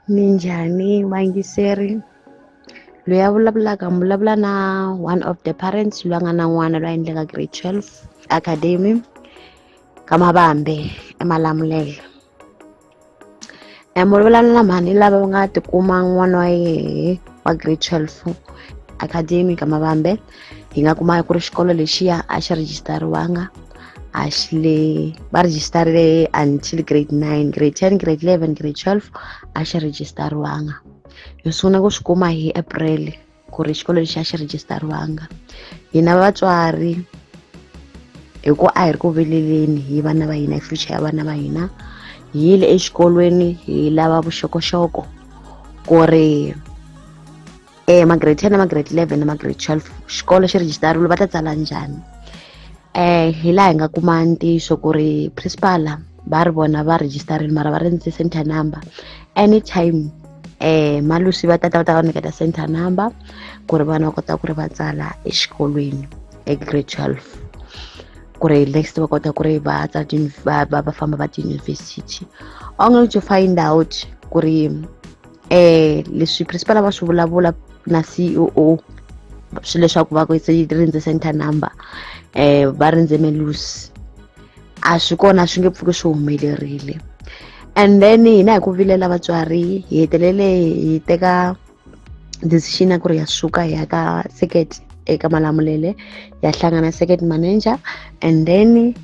Minjhani vayingiseri? Loyi a vulavulaka mi vulavula na one of the parents loyi a nga na n'wana loyi a endleka grade 12 academy ka Mavambe eMalamulele. Mi vulavula na mhani lava va nga tikuma n'wana wa yehe wa grade 12 academy ka Mavambe hi nga kuma ku ri xikolo lexiya a xi rejistariwanga a xi le va rejistarile until grade 9, grade 10, grade 11, grade 12 a xi rejistariwanga. Hi sungula ku swi kuma hi April ku ri xikolo lexi a xi rejistariwanga. Hina vatswari hi ku a hi ri ku vileleni hi vana va hina, hi future ya vana va hina, hi yile exikolweni hi lava vuxokoxoko ku ri ma grade 10 na ma grade 11 na ma grade 12 xikolo xi rejistariwile va ta tsala njhani. Hi laha hi nga kuma ntiyiso ku ri principal va ri vona va rejistarile mara va rindze center number anytime. Malusi va tata va ta va nyiketa center number ku ri vana va kota ku ri va tsala exikolweni e grade 12 ku ri next va kota ku ri va tsala va famba va tiyunivhesiti, only to find out ku ri leswi principal va swi vulavula na CEO swi leswaku va ku se rindze center number, va rindze melusi, a swi kona, swi nge pfuki swi humelerile. And then hina hi ku vilela vatswari hi hetelele hi teka decision ya ku ri ya suka hi ya ka circuit eka Malamulele, ya hlangana circuit manager and then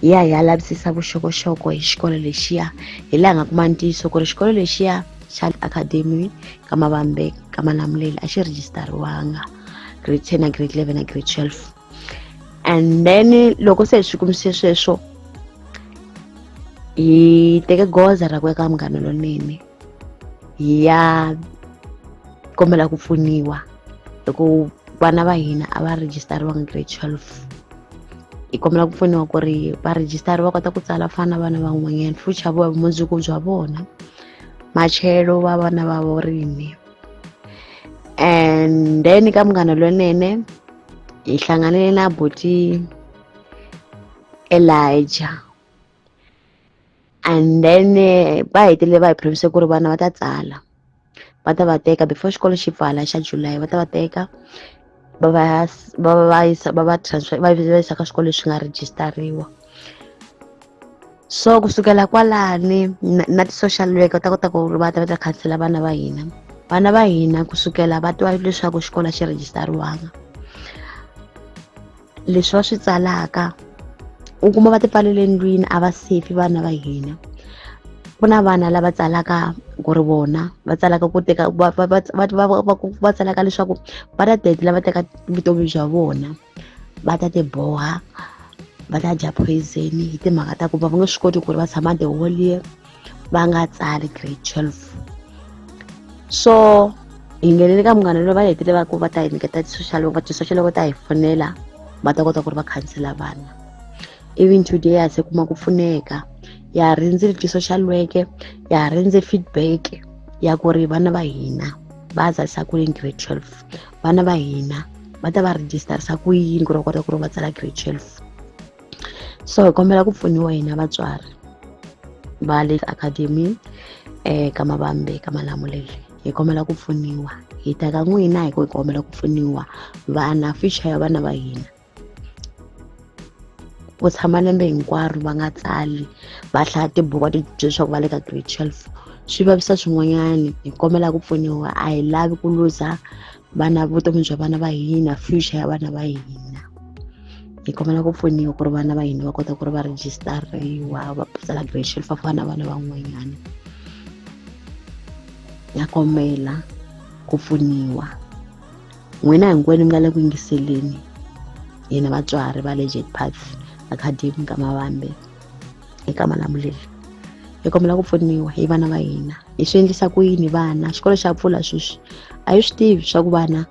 hi ya hi ya lavisisa vuxokoxoko hi xikolo lexiya. Hi laha nga kuma ntiyiso ku ri xikolo lexiya xa academy ka Mavambe ka Malamulele a xi rejistariwanga grade 10 na grade 11 na grade 12. And then loko se hi swi kumise sweswo, hi teke goza ra ku ya ka Munghana Lonene hi ya kombela ku pfuniwa hi ku vana va hina a va rejistariwanga grade 12. Hi kombela ku pfuniwa ku ri va rejistari va kota ku tsala fana na vana van'wanyana, future vumundzuku bya vona, machelo va vana va vurimi. And then ka Munghana Lonene hi hlanganile na buti Elijah and then va hetelele va hi promise ku ri vana va ta tsala, va ta va teka before xikolo xi pfala xa July, va ta va teka va va va va yisa va va transfer va va yisa ka swikolo leswi nga rejistariwa. So kusukela kwalani na ti-social worker ta kota ku ri va ta va ta khansela vana va hina. Vana va hina kusukela va twa leswaku xikolo a xi rejistariwanga, leswi va swi tsalaka u kuma va ti pfalele ndlwini, a va safe vana va hina. Ku na vana lava tsalaka ku ri vona va tsalaka ku teka va va va va va va tsalaka leswaku va ta tete lava teka vutomi bya vona, va ta ti boha, va ta dya poison hi timhaka ta ku va nge swi koti ku ri va tshama the whole year va nga tsali grade 12. So hi nghenele ka Munghana loyi, va hetele va ku va ta hi nyiketa ti-social worker, ti-social worker ta hi fonela va ta kota ku ri va khansela vana. Even today ha se kuma ku pfuneka, ya ha rindzile ti-social work, ya ha rindze feedback ya ku ri vana va hina va tsarisa ku yini grade 12, vana va hina va ta va registerisa ku yini ku ri va kota ku ri va tsala grade 12. So hi kombela ku pfuniwa hina vatswari va le academy ka Mavambe ka Malamulele. Hi kombela ku pfuniwa, hi ta ka n'wina hi ku hi kombela ku pfuniwa vana, future ya vana va hina. Ku tshama lembe hinkwaro va nga tsali, va hlaya tibuku va ti byela leswaku va le ka grade 12, swi vavisa swin'wanyani. Hi kombela ku pfuniwa, a hi lavi ku luza vana, vutomi bya vana va hina, future ya vana va hina. Hi kombela ku pfuniwa ku ri vana va hina va kota ku ri va rejistariwa va tsala grade 12 va fana na vana van'wanyana. Ya kombela ku pfuniwa n'wina hinkwenu mi nga le ku yingiseleni. Hina vatswari va le Jet Path Academy ka Mavambe eka Malamulele hi kombela ku pfuniwa hi vana va hina. Hi swi endlisa ku yini vana? Xikolo xa pfula sweswi, a hi swi tivi swa ku vana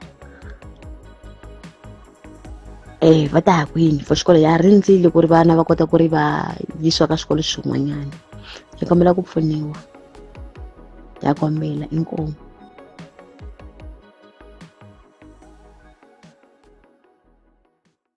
va ta ya kwini for xikolo. Ya rindzile ku ri vana va kota ku ri va yisiwa ka swikolo swin'wanyana. Hi kombela ku pfuniwa, ya kombela, inkomu.